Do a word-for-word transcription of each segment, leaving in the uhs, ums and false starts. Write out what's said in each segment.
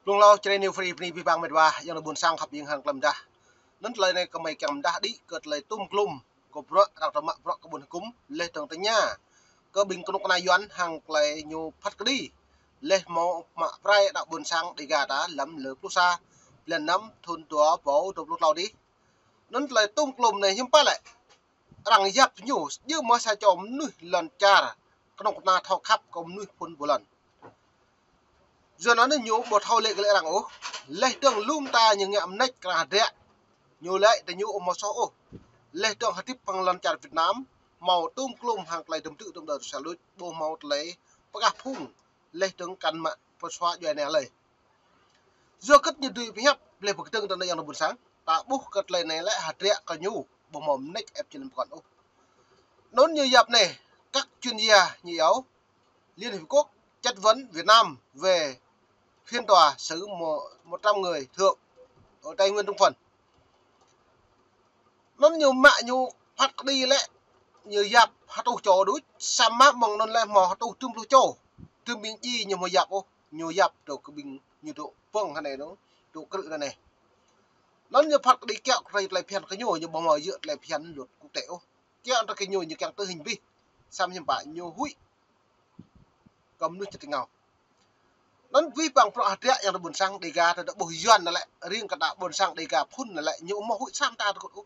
Blung hlâo Jrai New Free bơni abih bang met wa, ayŏng adơi ƀuôn sang khăp hiam hăng klăm dah. Anŭn tơlơi anai kơmơi kiăng mơdah đĭ kơ tơlơi tum klum kơ bruă arăng tơma bruă kơ ƀuôn hơkŭm, laih dơ̆ng tơña kơ ƀing kơnuk kơna Yuan hăng tơlơi ñu phat kơđi, laih hmâo mă prai ană ƀuôn sang Dêga ta lăm lơ pluh sa blan năm thun dua rơbâo dua pluh klâo adih. Anŭn tơlơi tum klum anai hiư̆m pă lĕ arăng yap ñu, djơ̆ mơ̆ sa čô mơnuih lŏn čar kơnuk kơna thâo khăp kơ mơnuih phŭn ƀu lŏn. Yua anŭn ñu ƀu thâo lĕ kơ lĕ arăng ôh. Laih dơ̆ng lŏm ta ñu ngă mơneč kơ arăng hơdră. Ñu lĕ tơ ñu ƀu hmâo soh ôh. Laih dơ̆ng hơdip hăng lŏn čar Việt Nam hmâo tum klum hăng tơlơi dơ̆m tŭ dơ̆m đơ̆ sa luč, ƀu hmâo tơlơi pơkah phung. Laih dơ̆ng kăn mă pơsua djuai anai lơi. Yua kơ ñu dưi pơhiăp, laih pơkơdơ̆ng tơ anai ayŏng adơi ƀuôn sang. Ta ƀuh kơ tơlơi anai lĕ hơdră kơ ñu, ƀu hmâo mơneč ĕp či lăm pơkŏn ôh. Anŭn ñu yap anai, các chuyên gia ñu iâu Liên Hiệp Quốc chất vấn Việt Nam về phiên tòa xử một, một trăm người thượng ở Tây Nguyên Trung Phần. Anŭn ñu mă ñu phat kơđi lĕ, ñu yap hơtuh čô đôč, samơ̆ mơ̆ng anŭn lĕ hmâo hơtuh tum pluh čô, tum ƀing djai ñu hmâo yap ôh, ñu yap dŏ kơ ƀing ñu dŏ pơ̆ng hơnai dŏ, dŏ krư̆ hơnai. Anŭn ñu phat kơđi kiăo kơ tơlơi phiăn kơ ñu, ñu ƀu hmâo djơ̆ tơlơi phiăn luật quốc tế ôh. Kiăo kơ ñu, ñu kiăng tơ hing bih, samơ̆ hiư̆m pă ñu huĭ kơ mơnuih čơt ngao. Anŭn abih bang bruă hơdră ayŏng adơi ƀuôn sang Dêga ta dŏ ƀuh Yuan anai lĕ, riêng kơ ta ƀuôn sang Dêga phŭn anai lĕ, ñu ƀu hmâo huĭ sa mơta tơkŭt ôh.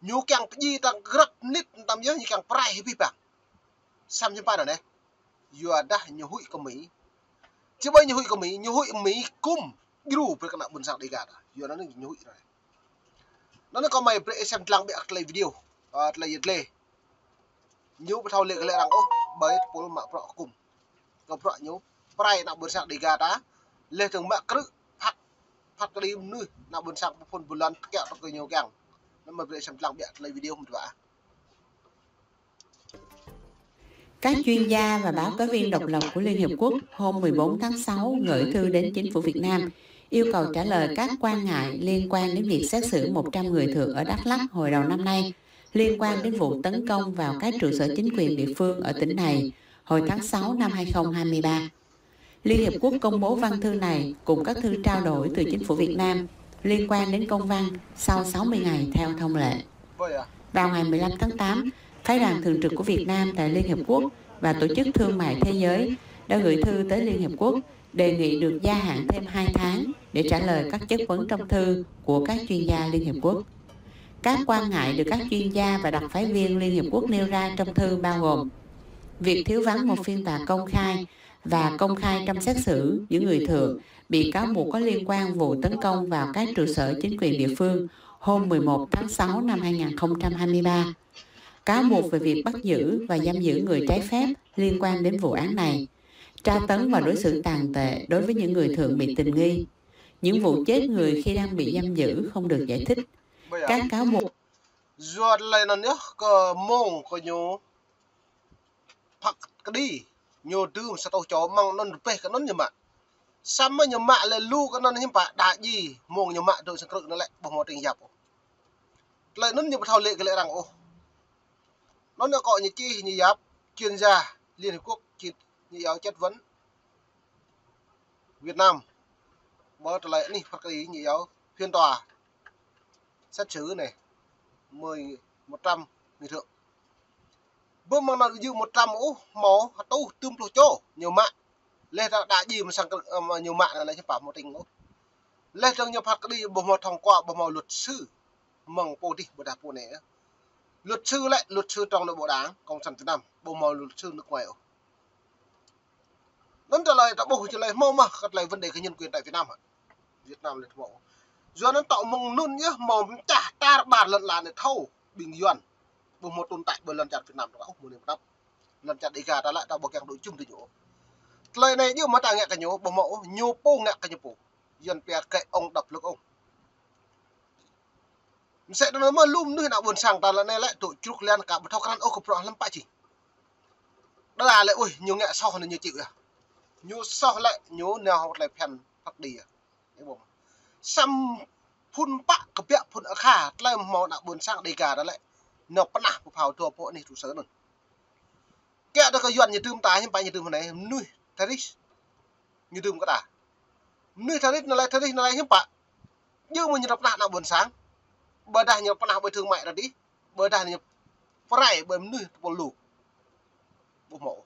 Ñu kiăng pơdjai ta grăp mơnit mơtam yơh, ñu kiăng pơrai abih bang. Samơ̆ hiư̆m pă anŭn anai. Yua dah ñu huĭ kơ Mi. Či ƀai ñu huĭ kơ Mi, ñu huĭ Mi kŭm djru brơi kơ ană ƀuôn sang Dêga ta. Yua anŭn ñu huĭ anŭn anai. Anŭn kơmơi brơi ih sem dlăng ƀiă tơlơi video, ơ, tơlơi yet lĕ. Ñu ƀu thâo lĕ kơ lĕ arăng ôh, ƀơi tơpul mă bruă hơkŭm. Kơ bruă ñu pơrai ană ƀuôn sang Dêga ta, laih dơ̆ng mă krư̆ phat, phat kơđi mơnuih ană ƀuôn sang phŭn ƀu lŏn kiăo kơ ñu kiăng. Anŭn kơmơi brơi ih sem dlăng ƀiă tơlơi video mơ̆n wa. Các chuyên gia và báo cáo viên độc lập của Liên Hiệp Quốc hôm mười bốn tháng sáu gửi thư đến chính phủ Việt Nam, yêu cầu trả lời các quan ngại liên quan đến việc xét xử một trăm người thượng ở Đắk Lắk hồi đầu năm nay, liên quan đến vụ tấn công vào các trụ sở chính quyền địa phương ở tỉnh này hồi tháng sáu năm hai không hai ba. Liên Hiệp Quốc công bố văn thư này cùng các thư trao đổi từ chính phủ Việt Nam liên quan đến công văn sau sáu mươi ngày theo thông lệ. Vào ngày mười lăm tháng tám, Phái đoàn Thường trực của Việt Nam tại Liên Hiệp Quốc và Tổ chức Thương mại Thế giới đã gửi thư tới Liên Hiệp Quốc, đề nghị được gia hạn thêm hai tháng để trả lời các chất vấn trong thư của các chuyên gia Liên Hiệp Quốc. Các quan ngại được các chuyên gia và đặc phái viên Liên Hiệp Quốc nêu ra trong thư bao gồm: việc thiếu vắng một phiên tòa công khai và công khai trong xét xử những người thượng bị cáo buộc có liên quan vụ tấn công vào các trụ sở chính quyền địa phương hôm mười một tháng sáu năm hai nghìn không trăm hai mươi ba, cáo buộc về việc bắt giữ và giam giữ người trái phép liên quan đến vụ án này, tra tấn và đối xử tàn tệ đối với những người thượng bị tình nghi, những vụ chết người khi đang bị giam giữ không được giải thích, các cáo buộc. Yua tơlơi anŭn yơh kơ mơ̆ng kơ ñu phat kơđi, ñu dưm sa rơtuh čô mơ̆ng anŭn rơbeh kơ anŭn ñu mă. Samơ̆ ñu mă lĕ lu kơ anŭn hiư̆m pă, đa djai mơ̆ng ñu mă dŏ sang krư̆ anŭn lĕ ƀu hmâo tring yap ôh. Tơlơi anŭn ñu ƀu thâo lĕ kơ lĕ arăng ôh. Anŭn ñu akŏ ñu čih ñu yap chuyên gia Liên Hiệp Quốc či ñu iâu chất vấn Việt Nam. Ƀơi tơlơi anih phat kơđi ñu iâu phiên tòa xét xử anai, mười, một trăm người thượng. Ƀu mơ̆ng anŭn djơ̆ một trăm ôh, hmâo hơtuh tum pluh čô ñu mă. Laih ta đa djai mơ̆ng sang krư̆, ơ, ñu mă anŭn lĕ hiư̆m pă hmâo tring ôh. Laih dơ̆ng ñu phat kơđi ƀu hmâo thông qua, ƀu hmâo luật sư mơ̆ng pô adih ƀôdah pô anai. Luật sư lĕ luật sư trong nội bộ Đảng Cộng sản Việt Nam, ƀu hmâo luật sư nước ngoài ôh. Anŭn tơlơi ta ƀuh tơlơi hmâo mơ̆ kơ tơlơi vấn đề kơ nhân quyền tại Việt Nam hă? Việt Nam lĕ hmâo. Yua anŭn tŏ mơ̆ng anŭn yơh hmâo mơčah tar ƀar lŏn ala anai thâo ƀing Yuan ƀu hmâo tồn tại ƀơi lŏn čar Việt Nam ta ôh mơ̆ng anai pơtăp. Lŏn čar Dêga ta lĕ ta ƀu kiăng dŏ jum tơ ñu ôh. Tơlơi anai yơh mơ̆ ta ngă kơ ñu, ƀu hmâo ôh, ñu pô ngă kơ ñu pô. Yuan pia kơ ông đập lưng ông. Mơsĕ anŭn mơ̆ lu mơnuih ană ƀuôn sang ta lĕ anai lĕ dŏ čruk lian ka ƀu thâo krăn ôh kơ bruă hlăm pă čih. Đa đa lĕ, ui, ñu ngă soh anŭn ñu chịu yơh. Ñu soh lĕ ñu nao hŏng tơlơi phiăn phat kơđi yơh. Samơ̆ phŭn pă kơbiă phŭn akha tơlơi hmâo ană ƀuôn sang Dêga ta lĕ nao pơnah pơphao dua pô anih trụ sở anŭn. Kiăo kơ Yuan ñu dưm ta, hiư̆m pă ñu dưm hơnai, mơnuih terrorist ñu dưm kơ ta. Mơnuih tha rĭt anai lĕ, tha rĭt anai lĕ hiư̆m pă. Djơ̆ mơ̆ ñu pơnah ană ƀôn sang. Ƀôdah ñu pơnah ƀơi thương mại ra dih. Ƀôdah ñu pơrai ƀơi mơnuih tơpul lu. Ƀu hmâo.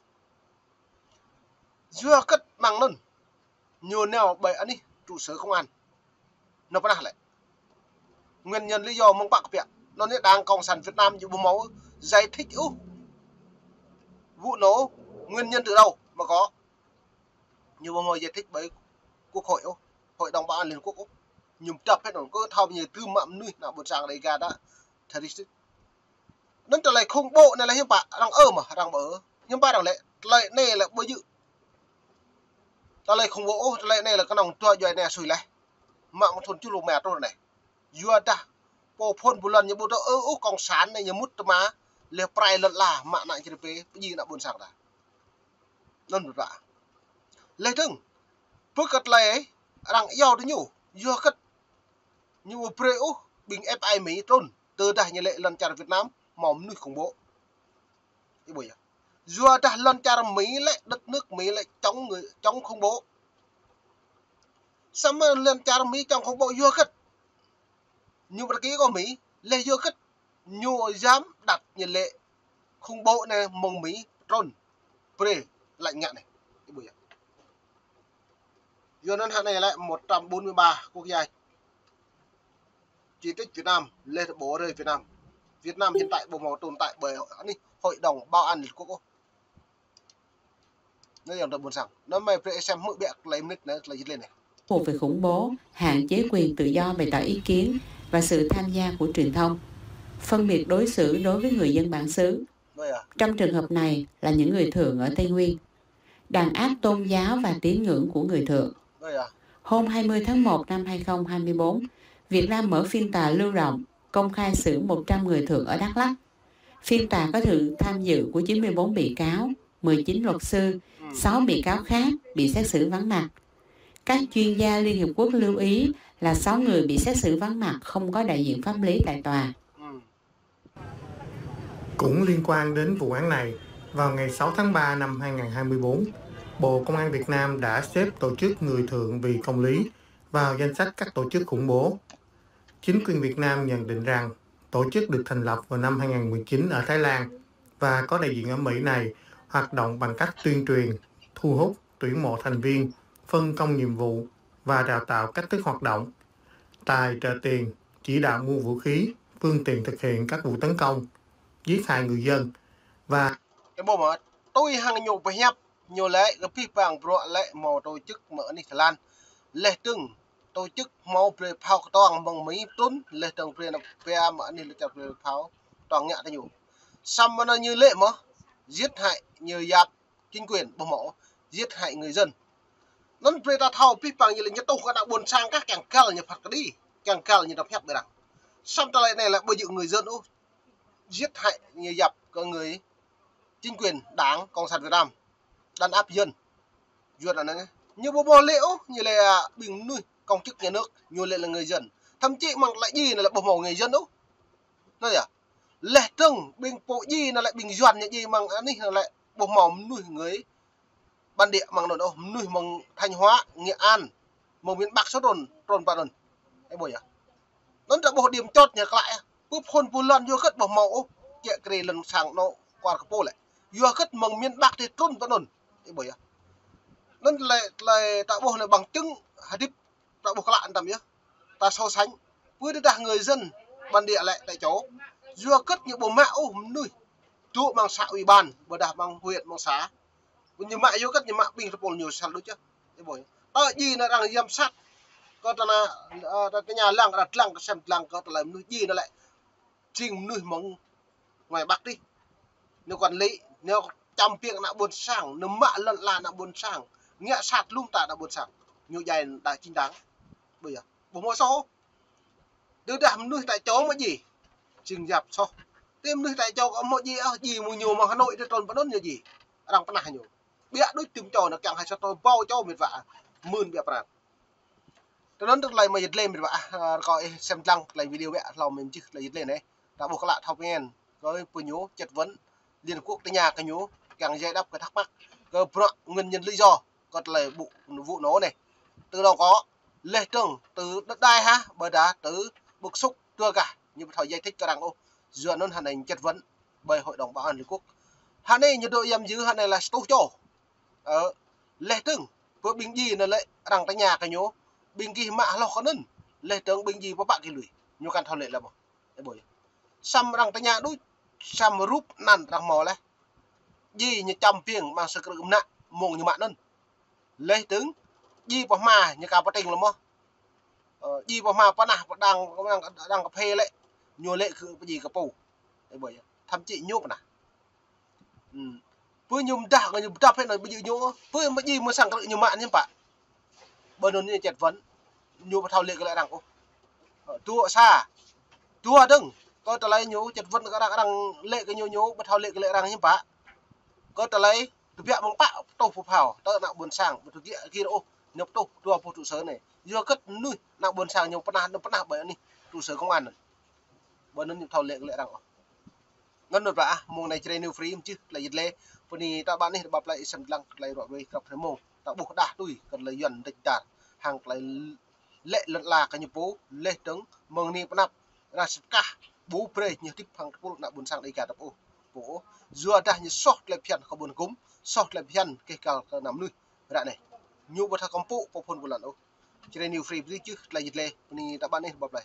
Yua hơget mơ̆ng anŭn. Ñu nao ƀơi anih trụ sở công an. Ñu pơnah lĕ. Nguyên nhân lý do mơ̆ng pă kơ pĕ. Anŭn yơh Đảng Cộng sản Việt Nam ñu ƀu hmâo giải thích ôh. Vụ nổ nguyên nhân từ đâu mà có. Ñu ƀu hmâo giải thích ƀơi Quốc hội ôh, Hội đồng Bảo an Liên Hợp Quốc ôh. Ñu pơdrăp hĭ anŭn, kơ thâo ñu tŭ mă mơnuih ană ƀôn sang Đêga đa terrorist. Anŭn tơlơi khủng bố anai lĕ hiư̆m pă, arăng ơ mơ̆, arăng ƀu ơ. Hiư̆m pă arăng lĕ, tơlơi anai lĕ ƀu djơ̆ tơlơi khủng bố ôh, tơlơi anai lĕ kơnơ̆ng dua djuai anai sui laih. Mă mơ̆ng thun čuh lu mă trôn anai. Yua dah pô phun ƀu lŏn ñu ƀu tŭ ơ ôh, cộng sản anai ñu mŭt tơma, lĕ pơrai lŏn ala, mă ană čơrê pê, pơdjai ană ƀôn sang ta. Anŭn ƀu pă. Laih dơ̆ng, pơ kơ tơlơi arăng iâu tơ ñu, yua hơget ñu ƀu brơi ôh ƀing ép ai ai Mi trŭn, tơdah ñu lĕ lŏn čar Việt Nam hmâo mơnuih khủng bố. Ih ƀuh yơh. Yua dah lŏn čar Mi lĕ, đất nước Mi lĕ chống người, chống khủng bố. Samơ̆ lŏn čar Mi chống khủng bố yua hơget. Ñu ƀu rơkâo kơ Mi, laih yua hơget. Ñu djam đăt ñu lĕ khủng bố anai mơ̆ng Mi trŭn. Brơi lĕ ngă anai. Ih ƀuh yơh. Yua anŭn hă anai lĕ một trăm bốn mươi ba quốc gia chỉ trích Việt Nam, laih dơ̆ng ƀu rơi Việt Nam. Việt Nam hiện tại ƀu hmâo tồn tại ƀơi anih Hội đồng Bảo an Liên Hợp Quốc ôh. Anŭn yơh ană ƀôn sang. Anŭn mơi brơi ih sem hmư̆ biă tơlơi mơnit anai, tơlơi jit lĕ anai. Ủng hộ về khủng bố, hạn chế quyền tự do bày tỏ ý kiến và sự tham gia của truyền thông, phân biệt đối xử đối với người dân bản xứ. Anŭn yơh. Trong trường hợp này là những người Thượng ở Tây Nguyên. Đàn áp tôn giáo và tín ngưỡng của người Thượng. Anŭn yơh. Hôm hai mươi tháng một năm hai không hai mươi bốn, Việt Nam mở phiên tòa lưu động, công khai xử một trăm người Thượng ở Đắk Lắk. Phiên tòa có sự tham dự của chín mươi bốn bị cáo, mười chín luật sư, sáu bị cáo khác bị xét xử vắng mặt. Các chuyên gia Liên Hiệp Quốc lưu ý là sáu người bị xét xử vắng mặt không có đại diện pháp lý tại tòa. Cũng liên quan đến vụ án này, vào ngày sáu tháng ba năm hai ngàn hai mươi bốn, Bộ Công an Việt Nam đã xếp tổ chức Người Thượng vì Công lý vào danh sách các tổ chức khủng bố. Chính quyền Việt Nam nhận định rằng tổ chức được thành lập vào năm hai ngàn mười chín ở Thái Lan và có đại diện ở Mỹ này hoạt động bằng cách tuyên truyền, thu hút, tuyển mộ thành viên, phân công nhiệm vụ và đào tạo cách thức hoạt động, tài trợ tiền, chỉ đạo mua vũ khí, phương tiện thực hiện các vụ tấn công, giết hại người dân và Ih ƀuh mơ̆, tui hăng ñu pơhiăp, ñu lĕ kơ pih pang bruă lĕ hmâo tổ chức mơ̆ng anih Thái Lan. Laih dơ̆ng tổ chức hmâo brơi phao kơtuang mơ̆ng Mi trŭn, laih dơ̆ng brơi ană pia mơ̆ng anih lĕ čar brơi phao kơtuang ngă tơ ñu. Samơ̆ anŭn ñu lĕ mơ̆, giết hại, ñu yap chính quyền ƀu hmâo, giết hại người dân. Anŭn brơi ta thâo pih pang ñu lĕ ñu tuh kơ ană ƀôn sang kah kiăng găl ñu phat kơđi, kiăng găl ñu dŏ pơhiăp ƀơi arăng. Samơ̆ tơlơi anai lĕ ƀu djơ̆ người dân ôh, giết hại, ñu yap kơ người chính quyền Đảng Cộng sản Việt Nam, đàn áp dân. Yuan anŭn ñu ƀu hmâo lĕ ôh, ñu lĕ, à, ƀing mơnuih công chức nhà nước, ñu lĕ là người dân. Thậm chí mơ̆ng tơlơi djai anŭn lĕ ƀu hmâo người dân ôh. Anŭn yơh. Laih dơ̆ng ƀing pô djai anŭn lĕ ƀing Yuan ñu djai mơ̆ng anih anŭn lĕ ƀu hmâo mơnuih người bản địa mơ̆ng anŭn ôh, mơnuih mơ̆ng Thanh Hóa, Nghệ An, mơ̆ng miền Bắc sô trŭn, trŭn pơ anŭn. Ih ƀuh yơh. Anŭn ta ƀuh điểm chốt ñu klă yơh. Pơ phun pơ lŏn yua hơget ƀu hmâo ôh, čĕ kri lŏn sang anŭn kuar kơ pô lĕ. Yua hơget mơ̆ng miền Bắc tih trŭn pơ anŭn. Ih ƀuh yơh. Anŭn tơlơi, tơlơi ta ƀuh lĕ bằng chứng hơdip, ta ƀuh klă anŭn tăm yơh. Ta so sánh. Pơ tơdah người dân bản địa lĕ tại chỗ. Yua hơget ñu ƀu mă ôh mơnuih dŏ mơ̆ng xã ủy ban, ƀôdah mơ̆ng huyện, mơ̆ng xã. Ñu mă yua hơget ñu mă ƀing tơpul ñu sel đôč yơh. Ih ƀuh. Tơ djai anŭn arăng giám sát. Kơ tơnă, ơ, tơ tơña lăng, arăng lăng, kơ sem lăng, kơ tơlơi mơnuih djai anŭn lĕ. Jing mơnuih mơ̆ng ngoài Bắc tih. Ñu quản lý, ñu čăm piêng ană ƀôn sang, ñu mă lŏn ala ană ƀôn sang. Ngă sat lŏm ta ană ƀôn sang. Ñu djai đa chính đáng. Ƀuh yơh. Ƀu hmâo soh. Tơdah mơnuih tại chỗ mơ̆ djai. Jing yap soh. Tơdah mơnuih tại chỗ kơ hmâo djai, ơ, djai mơ̆ng ñu mơ̆ng Hà Nội tih trŭn pơ anŭn ñu djai. Arăng pơnah ñu. Biă đôč tơm čô anŭn kiăng hai sa tô ƀâo čô mĕt wa. Mơ̆n biă pran. Tui anŭn tơlơi mơi jit lĕ mĕt wa. Ơ, rơkâo ih sem lăng tơlơi video biă hlâo mơi mơjih tơlơi jit lĕ anai. Ta ƀuh klă thâo pơngen. Kơ pơ ñu chất vấn Liên Hợp Quốc tơña kơ ñu kiăng giải đáp kơ thắc mắc. Kơ bruă nguyên nhân lý do. Kơ tơlơi ƀu, vụ nổ anai. tơ dŏ kơ, leh dơ̆ng tơ đơđai hă, ƀôdah tơ bơ̆k sŭk dua gah, ñu ƀu thâo giải thích kơ arăng ôh. Yua anŭn hơnai ñu chất vấn ƀơi Hội đồng Bảo an Liên Quốc. Hơnai ñu dŏ yăm yư hơnai lĕ sa rơtuh čô. Ơ, leh dơ̆ng, pơ ƀing djai anŭn lĕ arăng tơña kơ ñu, ƀing gih mă hloh kơ anŭn, leh dơ̆ng ƀing djai pơpă gih lui, ñu kăn thâo lĕ lĕ mơ̆. Ơ ƀuh yơh. Samơ̆ arăng tơña đôč, samơ̆ rup anăn arăng hmâo leh. Djai ñu čăm biêng amăng sa krư̆ mơnă, mơ̆ng ñu mă anŭn. Leh dơ̆ng, djai pơhma ñu ka pơtring lĕ mơ̆. Ơ, djai pơhma pơnah pơdang, đang, đang kơphê lĕ, ñu lĕ kơ pơdjai kơ pô. Ơ ƀuh yơh. Thậm chí ñu pơnah. Hm. Pơ ñu mơdah, ñu mơdah phê anŭn ƀu djơ̆ ñu, pơ mơ̆ djai mơ̆ sang krư̆ ñu mă ñu pă. Ƀơi anŭn ñu chất vấn, ñu ƀu thâo lĕ kơ lĕ arăng ôh. Ơ, dua sa. Dua dơ̆ng, kơ tơlơi ñu chất vấn kơ arăng, arăng lĕ kơ ñu, ñu ƀu thâo lĕ kơ lĕ arăng ñu pă. Kơ tơlơi, tơbiă mơ̆ng pă, pơtuh pơphao, tơ ană ƀôn sang, ƀu thâo djơ̆ gir ôh, ñu pơtuh dua pluh trụ sở anai. Yua kơ mơnuih, ană ƀôn sang ñu pơnah, ñu pơnah ƀơi anih trụ sở công an anŭn. Ƀơi anŭn ñu ƀu thâo lĕ kơ lĕ arăng ôh. Ngăn nốt ƀă ah, mơ̆ng anai Jrai New Free mơ̆ čih tơlơi yit lĕ, bơni ta ƀă anih, ƀă plơi ih sem lăng, tơlơi ruă ruai, krăp hrơi mơ̆ng, ta ƀuh đah tui, kơ tơlơi Yuan đĕč dar, hăng tơlơi lĕ lŏn ala kơ ñu pô, leh dơ̆ng, mơ̆ng anai pơnăp, arăng sĭt kah, ƀu brơi ñu hơdip hăng tơpul ană ƀôn sang Dêga tơpă ôh, pô ôh, yua dah ñu soh tơlơi phiăn kơ ƀôn hgŭm, soh tơlơi phiăn kơ găl kơ ană mơnuih, ră anai. Ñu ƀu thâo kơmpŭ pơ phŭn pơlan ôh. Jrai New Free bơni čih tơlơi yit lĕ, bơni ta ƀă anih, ƀă plơi.